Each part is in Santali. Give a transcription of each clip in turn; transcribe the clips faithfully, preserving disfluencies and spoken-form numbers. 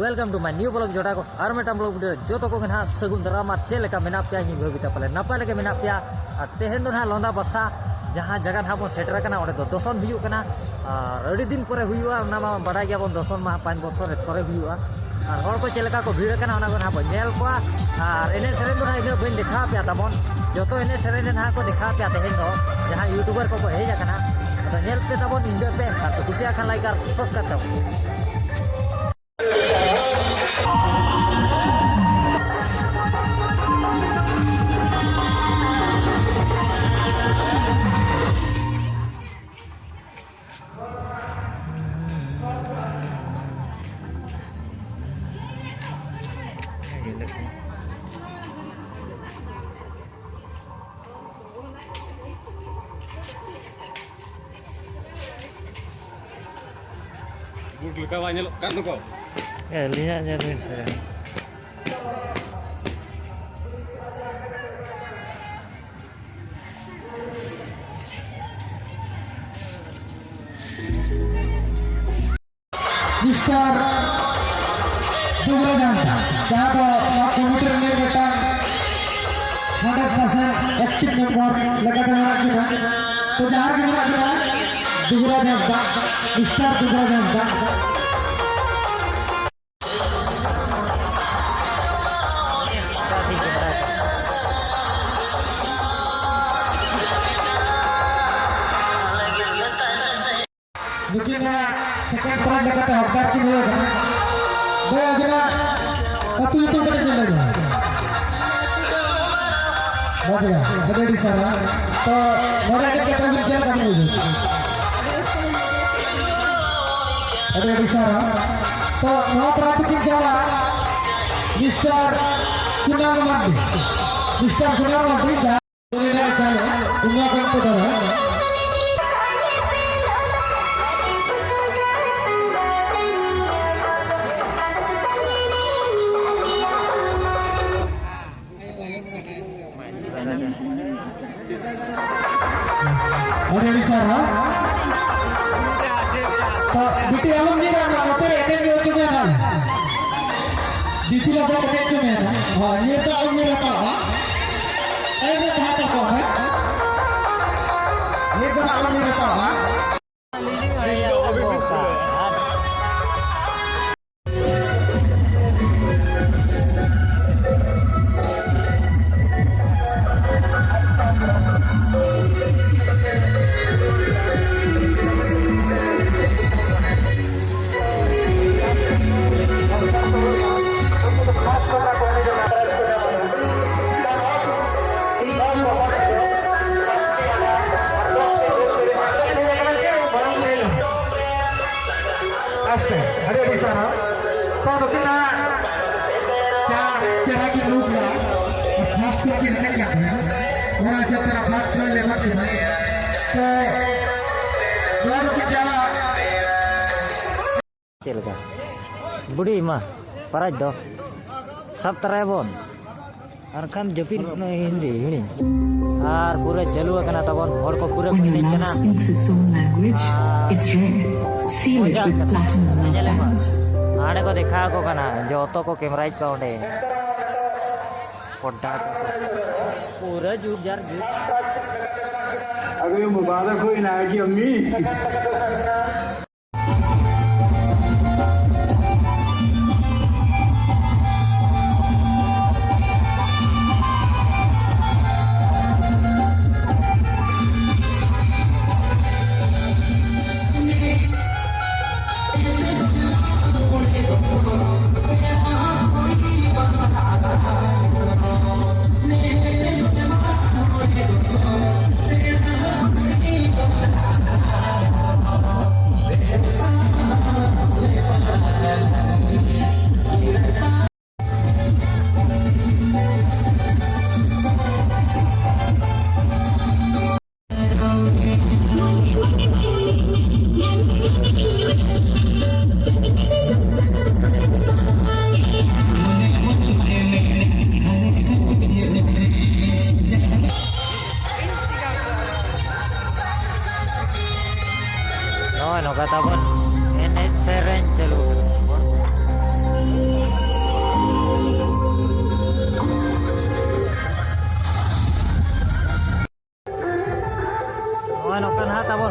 Welcome to my new vlog, ᱡᱚᱴᱟ ᱠᱚ, ᱟᱨ ᱢᱤᱫᱴᱟᱝ vlog video᱾ ᱡᱚᱛᱚ ᱠᱚᱜᱮ ᱱᱟᱦᱟᱜ ᱥᱟᱹᱜᱩᱱ ᱫᱟᱨᱟᱢ᱾ ᱟᱨ ᱪᱮᱫ ᱞᱮᱠᱟ ᱢᱮᱱᱟᱜ ᱯᱮᱭᱟ? ᱤᱧ ᱵᱷᱟᱹᱵᱤᱛᱟ ᱯᱟᱞᱮ ᱱᱟᱯᱟᱭ ᱨᱮᱜᱮ ᱢᱮᱱᱟᱜ ᱯᱮᱭᱟ᱾ ᱟᱨ ᱛᱮᱦᱮᱧ ᱫᱚ ᱱᱟᱦᱟᱜ ᱞᱚᱸᱫᱟ ᱵᱟᱥᱟ ᱡᱟᱦᱟᱸ ᱡᱟᱭᱜᱟ ᱱᱟᱦᱟᱜ ᱵᱚᱱ ᱥᱮᱴᱮᱨ ᱟᱠᱟᱱᱟ, ᱚᱸᱰᱮ ᱫᱚ ᱫᱚᱥᱚᱱ ᱦᱩᱭᱩᱜ ᱠᱟᱱᱟ᱾ ᱟᱨ ᱟᱹᱰᱤ ᱫᱤᱱ ᱯᱚᱨᱮ ᱦᱩᱭᱩᱜᱼᱟ, ᱚᱱᱟ ᱢᱟ ᱵᱟᱰᱟᱭ ᱜᱮᱭᱟᱵᱚᱱ, ᱫᱚᱥᱚᱱ ᱢᱟ ᱯᱟᱸᱪ ᱵᱚᱪᱷᱚᱨ ᱨᱮ ᱛᱷᱚᱨᱮ ᱦᱩᱭᱩᱜᱼᱟ᱾ ᱟᱨ ᱦᱚᱲ ᱠᱚ ᱪᱮᱫ ᱞᱮᱠᱟ ᱠᱚ ᱵᱷᱤᱲ ᱟᱠᱟᱱᱟ, ᱚᱱᱟ ᱠᱚ ᱱᱟᱦᱟᱜ ᱵᱚᱱ ᱧᱮᱞ ᱠᱚᱣᱟ᱾ ᱟᱨ ᱮᱱᱮᱡ ᱥᱮᱨᱮᱧ ᱫᱚ ᱱᱟᱦᱟᱜ ᱤᱱᱟᱹᱜ ᱵᱟᱹᱧ ᱫᱮᱠᱷᱟᱣ ᱯᱮᱭᱟ ᱛᱟᱵᱚᱱ, ᱡᱚᱛᱚ ᱮᱱᱮᱡ ᱥᱮᱨᱮᱧ ᱨᱮ ᱱᱟᱦᱟᱜ ᱠᱚ ᱫᱮᱠᱷᱟᱣ ᱯᱮᱭᱟ ᱛᱮᱦᱮᱧ ᱫᱚ, ᱡᱟᱦᱟᱸᱭ YouTuber ᱠᱚᱠᱚ ᱦᱮᱡ ᱟᱠᱟᱱᱟ᱾ ᱟᱫᱚ ᱧᱮᱞ ᱯᱮ ᱛᱟᱵᱚᱱ, enjoy ᱯᱮ, ᱟᱨ ᱯᱮ ᱠᱩᱥᱤᱭᱟᱜ ᱠᱷᱟᱱ like ᱟᱨ subscribe ᱛᱟᱵᱚᱱ᱾ ᱜᱩᱰ ᱞᱮᱠᱟ ᱵᱟᱭ ᱧᱮᱞᱚᱜ ᱠᱟᱱ ᱫᱚᱠᱚ᱾ ᱟᱹᱞᱤᱧᱟᱜ ᱧᱮᱞ ᱵᱤᱱ ᱥᱮ᱾ ᱢᱤᱥᱴᱟᱨ ᱫᱩᱵᱨᱟᱡᱽ ᱦᱟᱸᱥᱫᱟ, ᱡᱟᱦᱟᱸ ᱫᱚ ᱱᱚᱣᱟ ᱠᱚᱢᱤᱴᱤ ᱨᱤᱱᱤᱡ ᱢᱤᱫᱴᱟᱝ hundred percent active member ᱞᱮᱠᱟᱛᱮ ᱢᱮᱱᱟᱜ ᱠᱤᱱᱟ᱾ ᱛᱚ ᱡᱟᱦᱟᱸ ᱨᱮᱜᱮ ᱢᱮᱱᱟᱜ ᱵᱤᱱᱟ, ᱫᱩᱵᱨᱟᱡᱽ ᱦᱟᱸᱥᱫᱟ, ᱢᱤᱥᱴᱟᱨ ᱫᱩᱵᱨᱟᱡᱽ ᱦᱟᱸᱥᱫᱟ᱾ ᱱᱩᱠᱤᱱ ᱱᱚᱣᱟ second prize ᱞᱮᱠᱟᱛᱮ ᱦᱚᱠᱫᱟᱨ ᱠᱤᱱ ᱦᱩᱭ ᱟᱠᱟᱱᱟ᱾ ᱫᱚᱭᱟ ᱟᱹᱵᱤᱱᱟᱜ ᱟᱹᱛᱩ ᱧᱩᱛᱩᱢ ᱠᱟᱹᱴᱤᱡ ᱵᱤᱱ ᱞᱟᱹᱭ ᱧᱚᱜᱟ᱾ ᱤᱧᱟᱹᱜ ᱟᱹᱛᱩ ᱫᱚ ᱢᱚᱡᱽᱜᱟ, ᱟᱹᱰᱤ ᱟᱹᱰᱤ ᱥᱟᱨᱦᱟᱣ᱾ ᱛᱚ ᱱᱚᱰᱮ ᱮᱱᱮᱡ ᱠᱟᱛᱮ ᱟᱹᱵᱤᱱ ᱪᱮᱫ ᱞᱮᱠᱟ ᱵᱤᱱ ᱵᱩᱡᱷᱟᱹᱣ ᱠᱮᱫᱟ? ᱟᱹᱰᱤ ᱨᱟᱹᱥᱠᱟᱹ ᱞᱤᱧ ᱵᱩᱡᱷᱟᱹᱣ ᱠᱮᱫᱟ᱾ ᱟᱹᱰᱤ ᱟᱹᱰᱤ ᱥᱟᱨᱦᱟᱣ᱾ ᱛᱚ ᱱᱚᱣᱟ ᱯᱨᱟᱭᱤᱡᱽ ᱫᱚᱠᱤᱱ ᱪᱟᱞᱟᱜᱼᱟ ᱢᱤᱥᱴᱟᱨ ᱠᱩᱱᱟᱞ ᱢᱟᱨᱰᱤ, ᱢᱤᱥᱴᱟᱨ ᱠᱩᱱᱟᱞ ᱢᱟᱨᱰᱤ, ᱡᱟᱦᱟᱸ ᱩᱱᱤ ᱱᱟᱜ ᱪᱟᱞᱟᱜ ᱩᱱᱟ ᱠᱚᱱᱛᱚ ᱫᱟᱨᱟ᱾ ᱟᱹᱰᱤ ᱟᱹᱰᱤ ᱥᱟᱨᱦᱟᱣ᱾ ᱛᱚ ᱵᱤᱴᱤ ᱟᱞᱚᱢ ᱧᱤᱨᱟ, ᱱᱚᱛᱮ ᱨᱮ ᱮᱱᱮᱡ ᱧᱚᱜ ᱦᱚᱪᱚ ᱢᱮ ᱛᱟᱦᱞᱮ᱾ ᱱᱤᱭᱟᱹ ᱫᱚ ᱪᱮᱫ ᱪᱚ ᱢᱮᱱᱟ? ᱦᱳᱭ, ᱱᱤᱭᱟᱹ ᱫᱚ ᱟᱞᱚᱢ ᱧᱤᱨ ᱦᱟᱛᱟᱲᱚᱜᱼᱟ᱾ ᱥᱟᱭᱤᱰ ᱨᱮ ᱛᱟᱦᱮᱸ ᱦᱟᱛᱟᱲ ᱠᱚᱜ ᱢᱮ᱾ ᱱᱤᱭᱟᱹ ᱫᱚ ᱟᱞᱚᱢ ᱧᱤᱨ ᱦᱟᱛᱟᱲᱚᱜᱼᱟ᱾ ᱟᱥᱛᱮ, ᱟᱹᱰᱤ ᱟᱹᱰᱤ ᱥᱟᱨᱦᱟᱣ᱾ ᱛᱚ, ᱱᱩᱠᱤᱱ ᱦᱟᱸᱜ ᱪᱟ ᱪᱮᱦᱨᱟ ᱠᱤᱱ ᱞᱩ ᱠᱮᱫᱟ, ᱯᱷᱟᱥᱴ ᱠᱚ ᱠᱤᱱ ᱮᱱᱮᱡ ᱠᱟᱱ ᱛᱟᱦᱮᱸᱱᱟ, ᱚᱱᱟ ᱦᱤᱥᱟᱹᱵ ᱛᱮ ᱯᱷᱟᱥᱴ ᱯᱨᱟᱭᱤᱡᱽ ᱞᱮ ᱮᱢᱟ ᱠᱤᱱᱟ᱾ ᱛᱚ, ᱱᱚᱣᱟ ᱫᱚ ᱠᱤᱱ ᱪᱟᱞᱟᱜᱼᱟ᱾ ᱪᱮᱫ ᱞᱮᱠᱟ? ᱵᱩᱰᱤ ᱢᱟ, ᱯᱨᱟᱭᱤᱡᱽ ᱫᱚ ᱥᱟᱵ ᱛᱟᱨᱟᱭᱟᱵᱚᱱ᱾ ᱟᱨ ᱠᱷᱟᱱ ᱡᱟᱹᱯᱤᱫ ᱦᱤᱲᱤᱧ᱾ ᱟᱨ ᱯᱩᱨᱟᱹ ᱪᱟᱹᱞᱩ ᱟᱠᱟᱱᱟ ᱛᱟᱵᱚᱱ, ᱦᱚᱲ ᱠᱚ ᱯᱩᱨᱟᱹ ᱠᱚ When your ᱮᱱᱮᱡ love ᱠᱟᱱᱟ᱾ Speaks its own language, R it's rare. Seal it ᱢᱚᱡᱟ with ᱠᱟᱱᱟ᱾ platinum love ᱧᱮᱞᱮᱫ ᱠᱚᱣᱟ᱾ Bands. ᱦᱟᱸᱰᱮ ᱠᱚ ᱫᱮᱠᱷᱟᱣ ᱟᱠᱚ ᱠᱟᱱᱟ, ᱡᱚᱛᱚ ᱠᱚ ᱠᱮᱢᱨᱟᱭᱮᱫ ᱠᱚᱣᱟ ᱚᱸᱰᱮ᱾ ᱯᱚᱰᱰᱟ ᱠᱚ᱾ ᱯᱩᱨᱟᱹ ᱡᱩᱨ ᱡᱟᱨ ᱡᱩᱨ᱾ अबे मुबारक हो इनाया की अम्मी। ᱱᱚᱜᱼᱚᱭ ᱱᱚᱝᱠᱟ ᱛᱟᱵᱚᱱ ᱮᱱᱮᱡ ᱥᱮᱨᱮᱧ ᱪᱟᱹᱞᱩ ᱠᱟᱱᱟ᱾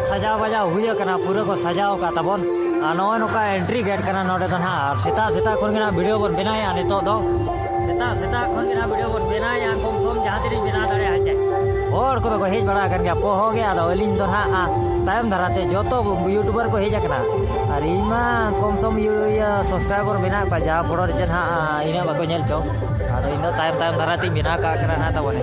ᱥᱟᱡᱟᱣ ᱵᱟᱡᱟᱣ ᱦᱩᱭ ᱟᱠᱟᱱᱟ, ᱯᱩᱨᱟᱹ ᱠᱚ ᱥᱟᱡᱟᱣ ᱟᱠᱟᱫ ᱛᱟᱵᱚᱱ᱾ ᱟᱨ ᱱᱚᱜᱼᱚᱭ ᱱᱚᱝᱠᱟ ᱮᱱᱴᱨᱤ ᱜᱮᱴ ᱠᱟᱱᱟ ᱱᱚᱰᱮ ᱫᱚ ᱱᱟᱦᱟᱜ᱾ ᱟᱨ ᱥᱮᱛᱟᱜ ᱥᱮᱛᱟᱜ ᱠᱷᱚᱱ ᱜᱮ ᱱᱟᱦᱟᱜ ᱵᱷᱤᱰᱤᱭᱳ ᱵᱚᱱ ᱵᱮᱱᱟᱣᱮᱫᱼᱟ ᱱᱤᱛᱚᱜ ᱫᱚ᱾ ᱥᱮᱛᱟᱜ ᱥᱮᱛᱟᱜ ᱠᱷᱚᱱ ᱜᱮ ᱱᱟᱦᱟᱜ ᱵᱷᱤᱰᱤᱭᱳ ᱵᱚᱱ ᱵᱮᱱᱟᱣᱮᱫᱼᱟ, ᱠᱚᱢ ᱥᱚᱢ ᱡᱟᱦᱟᱸ ᱛᱤᱱᱟᱹᱜ ᱵᱮᱱᱟᱣ ᱫᱟᱲᱮᱭᱟᱜᱼᱟ᱾ ᱪᱮᱫ ᱦᱚᱲ ᱠᱚᱫᱚ ᱠᱚ ᱦᱮᱡ ᱵᱟᱲᱟ ᱟᱠᱟᱱ ᱜᱮᱭᱟ ᱯᱚᱦᱚ ᱜᱮ, ᱟᱫᱚ ᱟᱹᱞᱤᱧ ᱫᱚ ᱱᱟᱦᱟᱜ ᱛᱟᱭᱚᱢ ᱫᱷᱟᱨᱟ ᱛᱮ ᱡᱚᱛᱚ ᱭᱩᱴᱩᱵᱟᱨ ᱠᱚ ᱦᱮᱡ ᱟᱠᱟᱱᱟ᱾ ᱟᱨ ᱤᱧ ᱢᱟ ᱠᱚᱢ ᱥᱚᱢ ᱥᱟᱵᱥᱠᱨᱟᱭᱵᱟᱨ ᱢᱮᱱᱟᱜ ᱠᱚᱣᱟ, ᱡᱟᱦᱟᱸ ᱯᱚᱨᱮ ᱨᱮ ᱪᱮᱫ ᱱᱟᱦᱟᱜ ᱤᱱᱟᱹᱜ ᱵᱟᱠᱚ ᱧᱮᱞ ᱪᱚ, ᱟᱫᱚ ᱤᱧ ᱫᱚ ᱛᱟᱭᱚᱢ ᱛᱟᱭᱚᱢ ᱫᱷᱟᱨᱟ ᱛᱮᱧ ᱵᱮᱱᱟᱣ ᱠᱟᱜ ᱠᱟᱱᱟ ᱱᱟᱦᱟᱜ ᱛᱟᱵᱚᱱ᱾